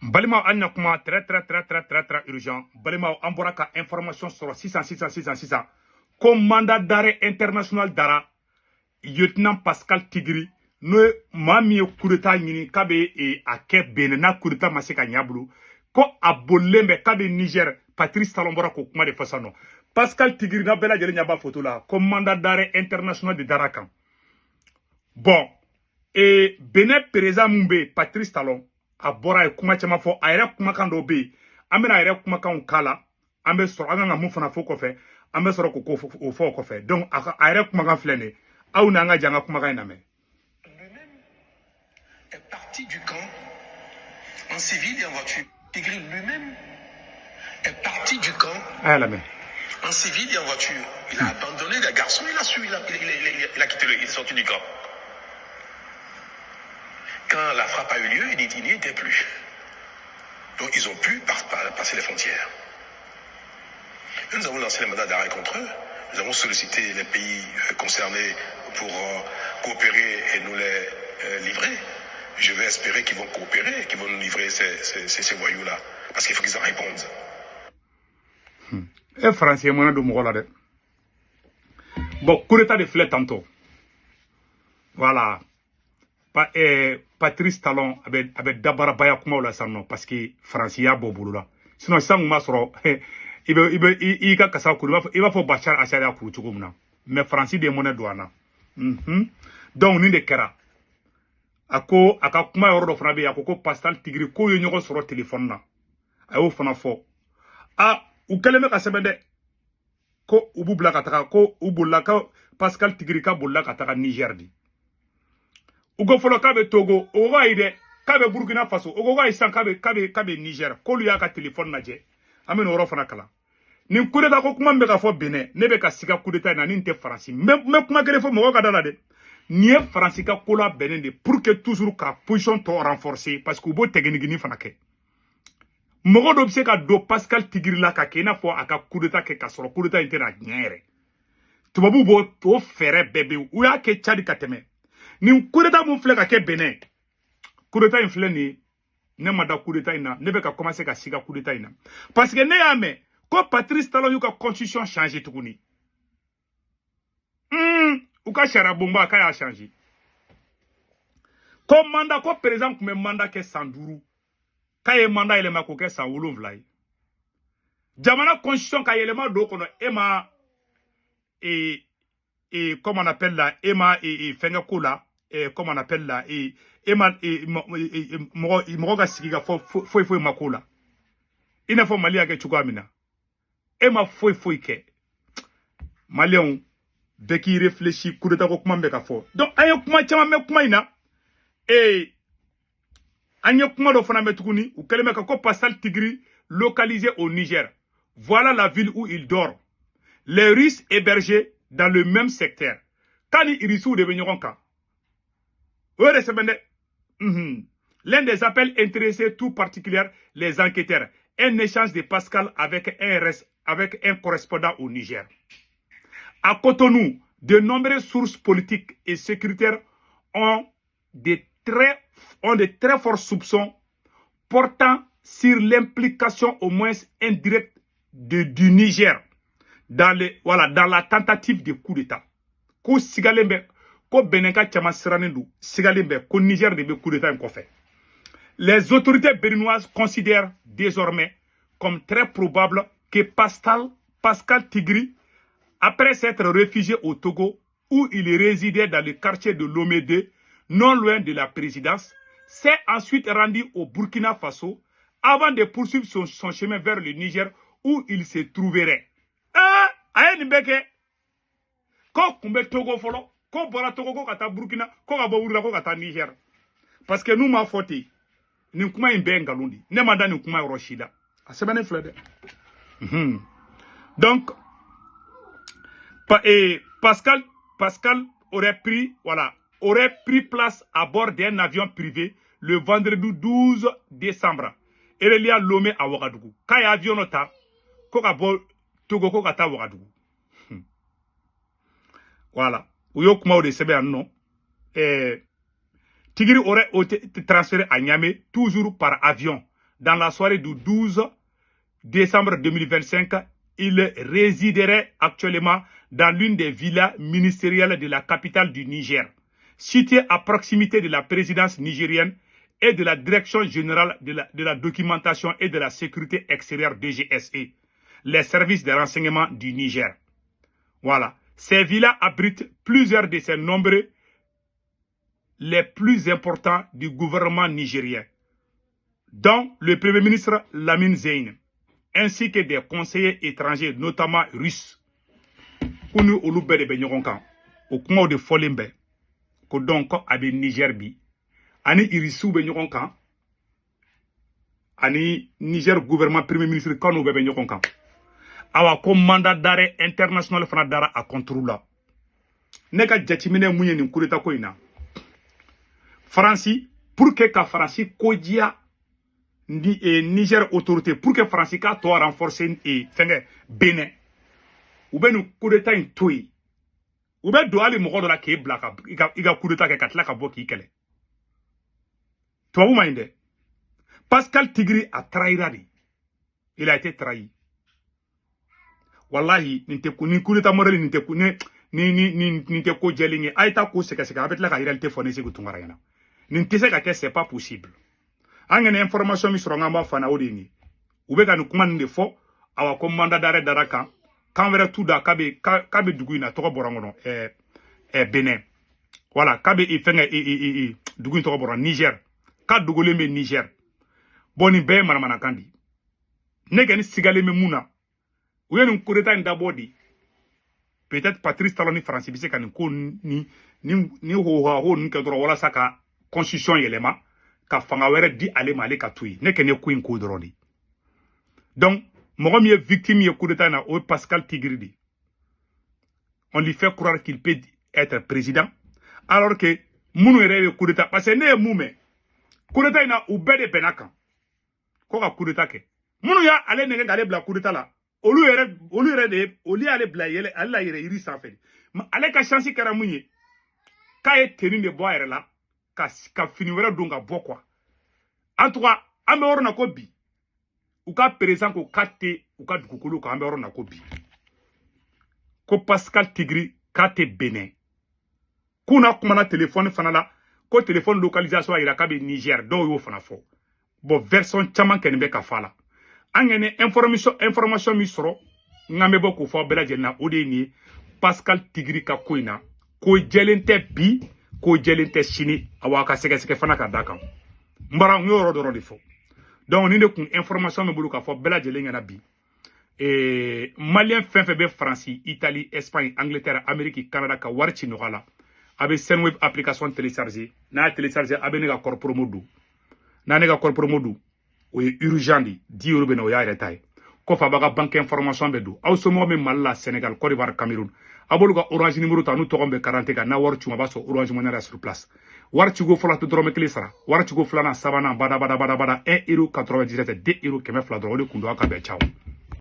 Balimaw, an na kuma très très très très très très urgent. Balimaw, an bɔra ka information sɔrɔ sisan sisan sisan sisan ko mandat d'arrêt international dara lieutenant Pascal Tigri, n'o ye maa min ye coup d'état ɲini k'a bɛ a kɛ Benin, n'a coup d'état ma se ka ɲɛ a bolo, ko a bolilen bɛ k'a bɛ Niger. Patrice Talon bɔra k'o kuma de fɔ sisan nɔ. Pascal Tigri n'a bɛɛ lajɛlen ɲɛ b'a photo la, ko mandat d'arrêt international de dara kan. Bon, Benin président mun bɛ yen, Patrice Talon, a bɔra a ye kuma caman fɔ. A yɛrɛ kumakan dɔw bɛ yen, an bɛna a yɛrɛ kumakanw k'a la. An bɛ sɔrɔ an kan ka mun fana fɔ kɔfɛ, an bɛ sɔrɔ k'o fɔ o kɔfɛ. Donc a a yɛrɛ kumakan filɛ nin ye. Aw n'an ka jɛ an ka kumakan in lamɛn. Lui-même est parti du camp en civil et en voiture. Tigri lui-même est parti du camp A y'a lamɛn. en civil et en voiture. Il a abandonné les garçons, il a su, il a quitté, il est sorti du camp. Quand la frappe a eu lieu, il n'y était plus. Donc ils ont pu passer les frontières. Et nous avons lancé les mandats d'arrêt contre eux. Nous avons sollicité les pays concernés pour coopérer et nous les livrer. Je vais espérer qu'ils vont coopérer, qu'ils vont nous livrer ces voyous-là. Parce qu'il faut qu'ils en répondent. E, Faransi ye mɔnɛ don mɔgɔ la dɛ. Bon, coup d'état de filɛ tantôt. Voilà, Patrice Talon a bɛ dabarabaya kumaw la sisan nɔ, parce que Faransi y'a bɔ bolo la. Sinon sisan kun b'a sɔrɔ i bɛ i ka kasa kuru, i b'a fɔ Bachar Assad y'a kuru cogo min na. Mais Faransi de ye mɔnɛ don a na. Donc nin de kɛra. A ko a ka kuma yɔrɔ dɔ fana bɛ yen, a ko ko Pascal Tigri k'o ye ɲɔgɔn sɔrɔ téléphone na, a y'o fana fɔ. A u kɛlen bɛ ka sɛbɛn dɛ ko u b'u bila ka taga, ko u bolila, ko Pascal Tigri ka bolila ka taga Niger de. U ko fɔlɔ k'a bɛ Togo, o ko ayi dɛ, k'a bɛ Burkina Faso, o ko ayi sisan k'a bɛ Niger, k'olu y'a ka téléphone lajɛ. An bɛ nin yɔrɔ fana kalan. Nin coup d'état ko kuma min bɛ ka fɔ Benin, ne bɛ ka siga coup d'état in na. Nin tɛ Faransi. N bɛ kuma kelen fɔ mɔgɔw ka da la dɛ, nin ye Faransi ka ko labɛnnen de pour que toujours ka position tɔ renforcer, parce que u b'o technique fana kɛ. Mɔgɔ dɔ bɛ se ka don Pascal Tigri la ka kɛ i n'a fɔ a ka coup d'état kɛ, ka sɔrɔ coup d'état in tɛna ɲɛ yɛrɛ. Tubabuw b'o o fɛɛrɛ bɛɛ bɛ yen, u y'a kɛ Tchad ka tɛmɛ. Nin coup d'état mun filɛ ka kɛ Benin, coup d'état in filɛ nin ye, ne ma da coup d'état in na. Ne bɛ ka commencer ka siga coup d'état in na, parce que ne y'a mɛn ko Patrice Talon y'u ka constitution changer tuguni. U ka sariya bonba k'a y'a changer, ko mandat, ko président tun bɛ mandat kɛ san 5, k'a ye mandat yɛlɛma k'o kɛ san 7 ye. Jamana constitution ka yɛlɛma don o kɔnɔ, e ma e comment on appelle la, e ma e fɛnkɛ ko la, e comment on appelle la, e ma e mɔgɔ mɔgɔ ka sigi ka fɔ foyi foyi ma ko la, i n'a fɔ Mali y'a kɛ cogoya min na, e ma foyi foyi kɛ. Maliyɛnw bɛɛ k'i réfléchir, coup d'état ko kuma min bɛ ka fɔ. Donc an ye kuma caman mɛn kuma in na. An ye kuma dɔ fana mɛn tuguni, u kɛlen bɛ ka ko Pascal Tigri localisé au Niger, voilà la ville où il dort, les Russes hébergés dans le même secteur, k'a ni Irisiw de bɛ ɲɔgɔn kan. O yɛrɛ sɛbɛn dɛ. L'un des appels intéressait tout particulièrement les enquêteurs, un échange de Pascal avec un correspondant au Niger. À Cotonou, de nombreuses sources politiques et sécuritaires ont de très forts soupçons portant sur l'implication au moins indirecte du Niger voilà, dans la tentative de coup d'État. Ko sigalen bɛ ko Benin ka caman sirannen don, sigalen bɛ ko Niger de bɛ coup d'État in kɔfɛ. Les autorités béninoises considèrent désormais comme très probable que Pascal Tigri, après s'être réfugié au Togo, où il résidait dans le quartier de Lomé 2, non loin de la présidence, s'est ensuite rendu au Burkina Faso avant de poursuivre son chemin vers le Niger où il se trouverait. Ah, a ye nin bɛɛ kɛ, ko kun bɛ Togo fɔlɔ, ko bɔra Togo ko ka taa Burkina, ko ka bɔ Burkina ko ka taa Niger. Parce que n'u m'a fɔ ten, nin kuma in bɛɛ ye nkalon de. Ne ma da nin kuma yɔrɔ si la. A sɛbɛnnen filɛ dɛ. Donc et Pascal aurait pris, voilà, aurait pris place à bord d'un avion privé le vendredi 12 décembre reliant Lomé à Ouagadougou. K'a ye avion dɔ ta ko ka bɔ Togo ko ka taa Ouagadougou. Voilà, u y'o kumaw de sɛbɛn yan nɔ. Tigri aurait été transféré à Niamey, toujours par avion, Dans la soirée du 12 décembre 2025, il résiderait actuellement dans l'une des villas ministérielles de la capitale du Niger, située à proximité de la présidence nigérienne et de la direction générale de la documentation et de la sécurité extérieure DGSE, les services de renseignement du Niger. Voilà. Ces villas abritent plusieurs de ces nombreux les plus importants du gouvernement nigérien, dont le premier ministre Lamine Zeine, ainsi que des conseillers étrangers, notamment russes. Ko ni olu bɛɛ de bɛ ɲɔgɔn kan, o kumaw de fɔlen bɛ ko donc ko a bɛ Niger bi, ani irisiw bɛ ɲɔgɔn kan, ani Niger gouvernement premier ministre k'an'u bɛɛ bɛ ɲɔgɔn kan. Awa, ko mandat d'arrêt international fana dara a contre la. Ne ka jateminɛ mun ye nin coup d'état ko in na, Faransi, pour que ka Faransi ko diya ni Niger autorité, pour que Faransi k'a tɔ renforcer fɛnkɛ Benin, u bɛ nin coup d'état in to yen, u bɛ don hali mɔgɔ dɔ la k'e bila ka i ka coup d'état kɛ ka tila ka bɔ k'i kɛlɛ. Tubabu ma ɲi dɛ. Pascal Tigri a trahira de, il a été trahi. Wallahi, nin tɛ nin coup d'état modèle nin tɛ ni ni ni nin tɛ ko jɛlen ye. A ye taa ko sɛgɛsɛgɛ, a bɛ tila ka réalité fɔ ne Segu Tunkara ɲɛna. Nin tɛ se ka kɛ, c'est pas possible. An kɛnɛ information min sɔrɔ, an b'a fana, o de ye nin ye. U bɛ ka nin kuma nin de fɔ. Awa, ko mandat d'arrêt dara kan kan wɛrɛ t'u da k'a bɛ dugu in na, tɔgɔ bɔra n kɔnɔ, Benin. Voilà, k'a bɛ fɛnkɛ dugu in tɔgɔ bɔra, Niger, k'a dogolen bɛ Niger. Bon, nin bɛɛ ye manamanakan di. Ne kɔni sigalen bɛ mun na, u ye nin coup d'état in dabɔ de, peut-être Patrice Talon ni Faransi bɛ se ka nin ko ni hohaho ninnu kɛ dɔrɔn walasa ka constitution yɛlɛma ka fanga wɛrɛ di ale ma, ale ka to yen. Ne kɔni ye ko in ko dɔrɔn de. Donc mɔgɔ min ye victime ye coup d'état in na, o ye Pascal Tigri de. On lui fait croire qu'il peut être président, alors que minnu yɛrɛ ye coup d'état, parce que ne ye mun mɛn coup d'état in na, u bɛɛ de bɛnna kan ko ka coup d'état kɛ. Minnu y'a ale nɛgɛ k'ale bila coup d'état la, olu yɛrɛ de ye olu y'ale bila yɛlɛ ale la yɛrɛ yiri sanfɛ de. Ale ka chance kɛra mun ye, k'a ye tenue de bɔ a yɛrɛ la ka fini wɛrɛ don ka bɔ quoi. En tout cas, an bɛ yɔrɔ na ko bi, u ka président ko k'a tɛ u ka dugukolo kan. An bɛ yɔrɔ na ko bi, ko Pascal Tigri k'a tɛ Benin. K'u n'a kumana téléphone fana la, ko téléphone localisation a yira k'a bɛ Niger. Dɔw y'o fana fɔ. Bon, version caman kɛni bɛ ka fɔ a la. An kɔni information min sɔrɔ n bɛ bɔ k'o fɔ bɛɛ lajɛlen na, o de ye nin ye. Pascal Tigri ka ko in na, ko jɛlen tɛ bi, ko jɛlen tɛ sini. Awa, a ka sɛgɛsɛgɛ fana ka da kan. N bara n y'o yɔrɔ dɔrɔn de fɔ. Donc nin de kun information min bolo k'a fɔ bɛɛ lajɛlen ɲɛna bi. Malien fɛn fɛn bɛ Faransi, Italie, Espagne, Angleterre, Amérique, Canada, ka wari ci nɔgɔya la, a bɛ Sendwave application télécharger. N'a y'a télécharger, a bɛ ne ka code promo don. N'a ne ka code promo don, o ye urgent de 10 euros bɛ na, o y'a yɛrɛ ta ye. Kɔfɛ, a b'a ka banque information bɛ don. Aw somɔgɔw bɛ Mali la, Sénégal, Côte d'Ivoire, Cameroun, a b'olu ka Orange numéro ta n'u tɔgɔ bɛ carte kan. N'a wari c'u ma, a b'a sɔrɔ Orange Money la sur place. Wari ciko fɔlɔ tɛ dɔrɔmɛ kelen sara. Wari ciko filanan, sabanan, bada bada bada bada, 1 euro 97, 2 euro 200 dɔrɔn, o de kun don. Aw ka bɛn, ciao.